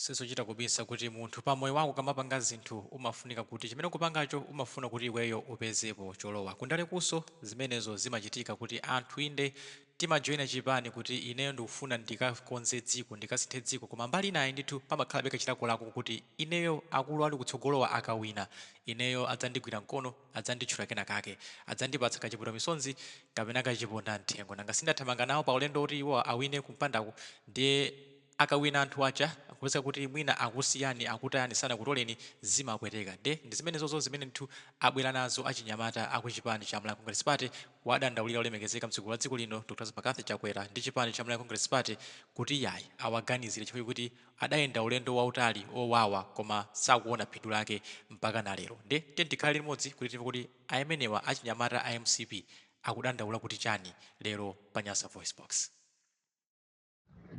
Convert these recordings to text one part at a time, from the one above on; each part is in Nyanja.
Sizochita kubisa kuti munthu pa moyo wako ukamapanga zinthu umafunika kuti chimene ukupangacho umafuna kuti iweyo upezepo cholowa. Kundalekuso zimenezo zimachitika kuti anthu inde timajoina chipani kuti ineyo ndikufuna ndikakonze dziko, ndikasinthe dziko, koma mbali inayi ndithu pamakhalabe kachilakolako kuti ineyo akulu ali kutsogolowa akawina ineyo adzandigwira mkono, adzanditchula kenakake, adzandipatsa kachiputa misonzi kapena kachiponda mthengo. Nanga sindathamanga nawo pa ulendo woti iwo awine kumpandaku, ndiye akawina anthu aja kupeza kuti mwina akusiyani, akutayani, sanakutoleni, zimapweteka. Nde ndi zimenezozo zimene ndithu abwera nazo achinyamata akuchipani cha Malawi Congress Party kuwadandaulira olemekezeka mtsogoleri wa dziko lino Dr McCarthy Chakwera ndi chipani cha Malawi Congress Party kuti yayi, awaganizire chifukwa kuti adayenda ulendo wautali owawa koma sakuona phindu lake mpaka na lero. Nde tiye tikhale limodzi kuti timve kuti amenewa achinyamata a MCP akudandaula kuti chani lero pa Nyasa Voice Box.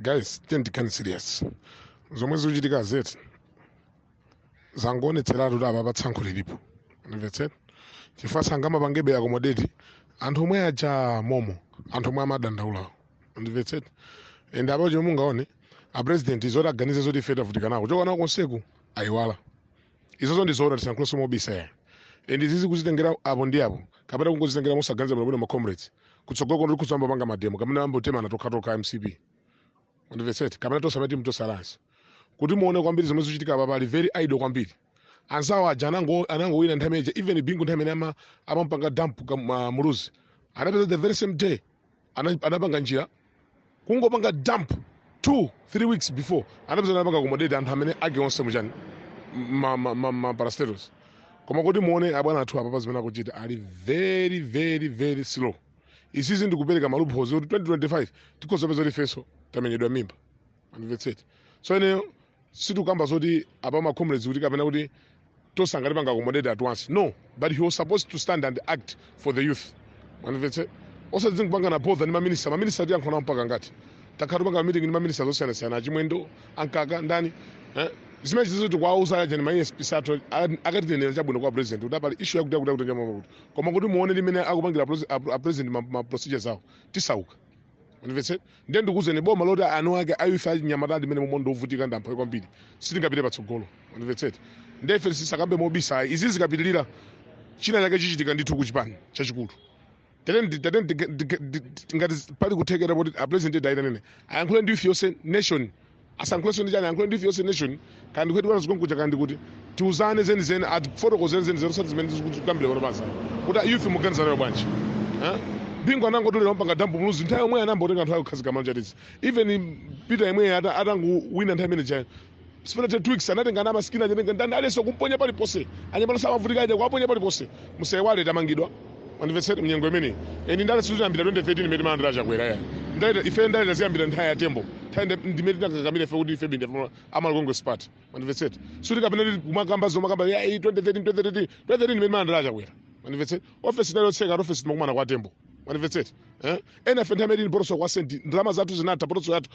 Guys, tiye tikhale serious. Zomwe zikuchitika zeti zangoonetseratu kuti apa tsankho lilipo, ndimvetsera, chifukwa sangamapangebe accommodate anthu omwe aja momo, anthu omwe amadandaulawo, ndimvetsera. And apo chomwe mungaone, a president zoti aganize zoti ife tavutika nawo kuchoka nawo konseku ayiwala. Izozo ndi zoona, tisankhulenso mobisa ya. And izizi kuzitengera apo ndi apo kapena kungozitengera mosaganiza bwinobwino, ma comrades, kutsogolo ndi kuzamba panga ma demo kapena ambotemana tokhatokha MCP, ndimvetsete, kapena tosamati mtosalansi kuti muone kwambiri zomwe zikuchitika apa. Pali very idle kwambiri. Anzawo aja anangowina nthawi imeneja. Even Bingu nthawi imene amampanga dump Muluzi, anapeza the very same day anapanga njira kungopanga dump 2-3 weeks before, anapeza anapanga accommodate anthu amene ake onse muchani ma parastatals. Koma kuti muone abwana athu apa pa zimene akuchita, ali very very very slow. Izizi ndikupereka ma loopholes kuti 2025 tikhoza kuti ifenso tamenyedwa mimba, andimvetsete. So ineyo sitikukamba zoti apa ma comrades kuti kapena kuti tosangatipanga accommodate at once, no, but he was supposed to stand and act for the youth, mwandimvetse, osati zingupanga na bother ndi maminista. Maminista tiyankhula nawo mpaka ngati takhala tupanga meeting ndi maminista zosiyanasiyana, achimwendo, ankaka, ndani, eh? Zimene zizo tikuwauza aja ni ma ESP athu akatinenera chabwino kwa president kuti apali issue yakuti yakuti yakuti yakuti. Koma kuti muone limene akupangira a president ma procedures awo, tisauka, ndimvetse. Ndiye ndikuwuzeni, boma loti anu ake a youth achinyamata limene momwe ndovutika ndi amphawi kwambiri, sitingapite patsogolo, ndimvetsete. Ndiye ife sisakambe mobisa, izi zikapitilira china chake chichitika ndithu kuchipani chachikulu. Tate ngati pali kuthekera kuti a president ayitanene ayankhule ndi youth yonse nation, asankhulenso ndi chani, ayankhule ndi youth yonse nation, kandi kwetu kana zikonkuja, kandi kuti tiuzane zenizeni, atifotokozere zenizeni, osati zimene zikukambira pano pansa kuti youth muganiza nayo bwanji, eh? Bingu anangotolera mpanga dump Muluzi, nthawi yomwe anambotenga anthu akukhazika malo chatisi. Even Peter yemwe atangowina nthawi imene jayo, sipathe 2 weeks anatenga ana masikini achatenga ndani aliyense kumponya paliponse, anyamata samavutika aja kuwaponya paliponse. Musaiwale tamangidwa, mandimvetsere, mnyengo imeneyi. And ndale siziyambira 2013 imene timalandira Chakwera ya ndale. Ife ndale taziyambira nthawi ya Tembo, nthawi ndimene tinakakamira ife kuti ife binde a Malawi Congress Party, mandimvetsere. Suti kapena tili kumakamba zomakamba ya 2013, 2013, 2013 imene timalandira Chakwera, mandimvetsere, ofesi inali yotseka, ofesi timakumana kwa Tembo, mandimvetsere, eh? Ena ife nthawi imene tili poroso kwa senti, ndalama zathu zinatha, poroso yathu,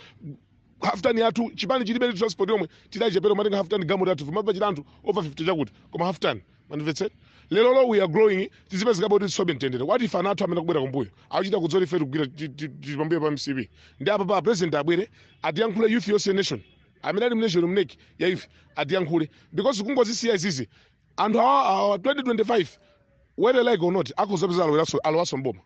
half ton yathu, chipani chilibe transport yomwe tidachepera, umatenga half ton galimoto yathu vumapa chilanthu over 50 chakuti, koma half ton, mandimvetsere. Lero lo we are growing, tizipezekapo kuti tisobe mtendere wati ife ana athu amene akubwera kumbuyo akuchita kudzoti ife tikugwira tili pambuyo pa MCP. Ndi apa pa president abwere atiyankhule youth yonse nation, amene ali mnation mneki ya youth atiyankhule, because kungozisiya izizi anthu awa 2025, whether like or not, akuzapeza alowaso mboma,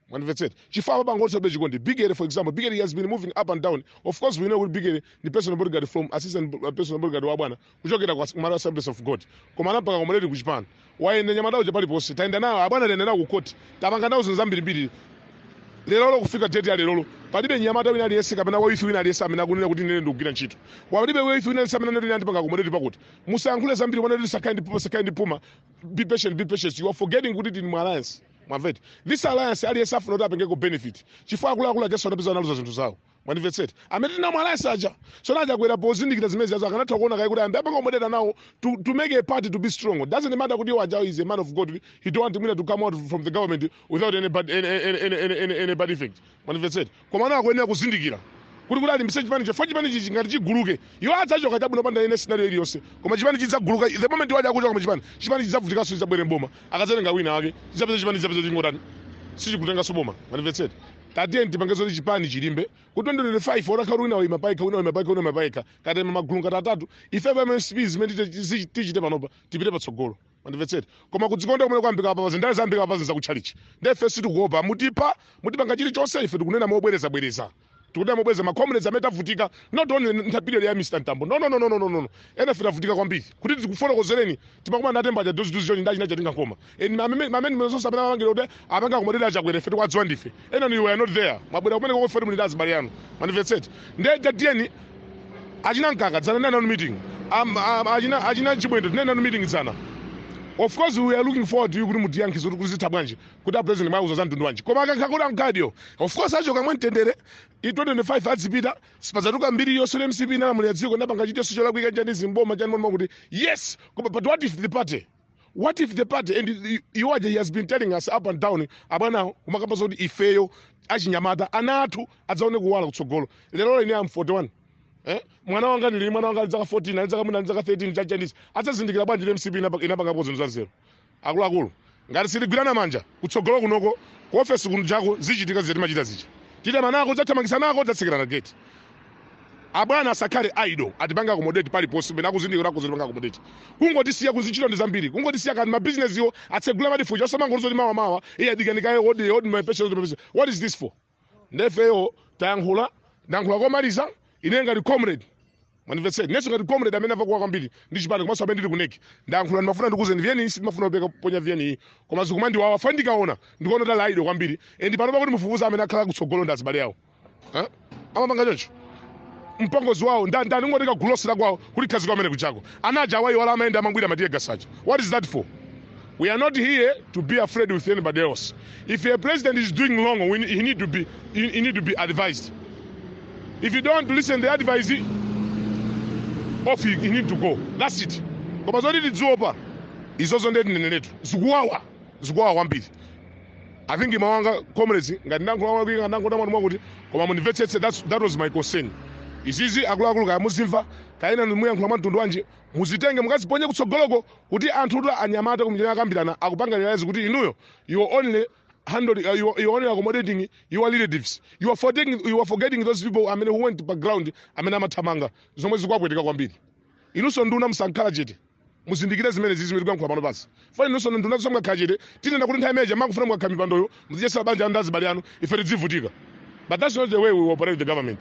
mwandimvetsera, chifukwa apa pangotisobe chikondi. Bigere, for example, Bigere has been moving up and down. Of course we know kuti Bigere ndi personal bodyguard, from assistant personal bodyguard wa bwana kuchokera kwa Malawi Assemblies of God, koma anampaka accommodate kuchipani. Wayenda nyamata uja paliponse, tayenda nawo abwana, tayenda nawo ku court, tapanga nawo zinthu zambirimbiri. Lerolo kufika date ya lerolo, palibe nyamata wina aliyense kapena wa youth wina aliyense amene akunena kuti ine ndikugwira ntchito. Palibe wa youth wina aliyense amene anati andipanga accommodate pakuti musayankhule zambiri mwana kuti sakhale ndi puma, sakhale ndi puma. Be patient, be patient. You are forgetting kuti tili mu alliance, mwamvete. This alliance aliyense afuna kuti apengeko benefit, chifukwa akuluakulu aja sanapeza, analuza zinthu zawo, mwandimvetsera, amene tinamu alliance aja. So naja kwera pozindikira zimene zazo, akanatha kuona kaye kuti ambe apanga accommodate nawo to make a party to be strong. Doesn't matter kuti iwo aja is a man of God, he don't want mwina to come out from the government without any bad effect, mwandimvetsera. Koma ana akuyenera kuzindikira kuti alimbise chipani chifukwa chipani chichi ngati chiguluke, iwo adzachoka chabwino panda ine scenario iliyonse, koma chipani chidzaguluka the moment waja akuchoka mu chipani, chipani chidzavutikanso, chidzabwere mboma, akadzatenga wina wake, chidzapeza chipani chidzapeza chingotani, sichikutenganso boma, mwandimvetsera. Tatiye tipange zoti chipani chilimbe kuti 2025 otakhala wina wima paika, wina wima paika, wina wima paika, katema magulu ngati atatu. Ife pa MCP zimene tichite panopa, tipite patsogolo, mandimvetsere. Koma kudzikonda kumene kwambika apa, zindale zambika apa zakutchalichi, ndefe sitikuopa. Mutipa, mutipanga chilichonse, ife tikunena mobwerezabwereza, tikunena mobwereza. Ma comrades amene tavutika, not only nthawi period ya Mr Mtambo, no, no, no, no, no, no, no. Ena ife tavutika kwambiri kuti tikufotokozereni. Timakumana ndatemba cha dozi choni ndachi ndachatinga nkoma and mamene zonse amene amangira kuti apanga accommodate achakwera, ife tikuwadziwa ndife. Ena you were not there, mwabwera kumene koko, ife muli ndi azibale anu, mandimvetsete. Ndiye tiyeni, achina Mkaka dzana nena nanu meeting, achina Chibwendo tinene nanu meeting dzana. Of course we are looking forward to you kuti mutiyankhe zoti kuzitha bwanji, kuti a president mwauza za mtundu wanji. Koma akankha kuti ankadio, of course achoka mwamtendere, i 2025 adzipita, sipadzatuka mbiri yonse MCP inalamulira dziko, ndapanga chilichonse cholakwika chani zimboma chani monima kuti yes. Koma but what if the party, what if the party? And iwaja, he has been telling us up and down, abwanawo kumakamba zoti ifeyo achinyamata, ana athu adzaone kuwala kutsogolo. Lero ine am 41, eh? Mwana wanga, ndili mwana wanga ali zaka 14, ali zaka mwina, ali zaka 13 chachanisi, adzazindikira bwanji MCP inapangapo zinthu za nzeru? Akuluakulu, ngati sitigwirana manja kutsogolo kunoko, ku ofesi kuno jako zichitika zija timachita zija, titema nako, zathamangisa nako, zatsekerana gate. Abwana asakhale idle, atipanga accommodate paliponse pene akuzindikira akuzindipanga accommodate. Kungotisiya kuzichito ndi zambiri, kungotisiya kani mabizinesi iwo atsegula matifuja, osamangozoti mawa mawa iye adikanikaye. Hold, hold my patience, hold my patience. What is this for? Ndefeyo tayankhula, ndayankhula komaliza. Ine ngati comrade, mwandimvetsera, nenso ngati comrade amene avakuwa kwambiri ndi chipani komanso amene ndili kuneki, ndayankhula. Ndimafuna ndikuze VN, sindimafuna kupeka ponya VN iyi, koma zikumandiwawa fa ndikaona, ndikuona tali idle kwambiri. And pano pakuti mufufuza, amene akhala kutsogolo ndi azibale awo. Eh? Amapanga choncho mpongozi wawo ndani, ngotika gulosi la kwawo kuti khazika amene kuchako anaja awayi wala amayenda amangwira ma teargas aja. What is that for? We are not here to be afraid with anybody else. If a president is doing wrong, he need to be advised. If you don't listen the advice, off he need to go. That's it. Koma zoti tidziopa izozo, ndeti neneretu zikuwawa, zikuwawa kwambiri. I think mawanga comrades, ngati ndankhula, ndankhula mwanu mwakuti, koma mundimvetsetse, that was my concern. Izizi akuluakulu, kaya muzimva kaena muyankhula mwa mtundu wanji, muzitenge mukaziponye kutsogoloko kuti anthu kuti anyamata kumjena akambirana akupanga realize kuti inuyo you are only handle, you are only accommodating your relatives, you are forgetting those people amene who went background, amene amathamanga, zomwe zikuwapweteka kwambiri. Inunso nduna, musankhala chete, muzindikire zimene zizi zimene tikuyankhula pano pasi. Fani inunso nduna mungakhala chete, tinena kuti nthawi imeneja makufuna mukakhala mipandoyo muzidyesera banja anu ndi azibale anu, ife tidzivutika. But that's not the way we operate the government.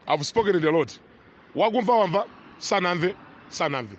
I've spoken it a lot. Wakumva wamva, sanamve sanamve.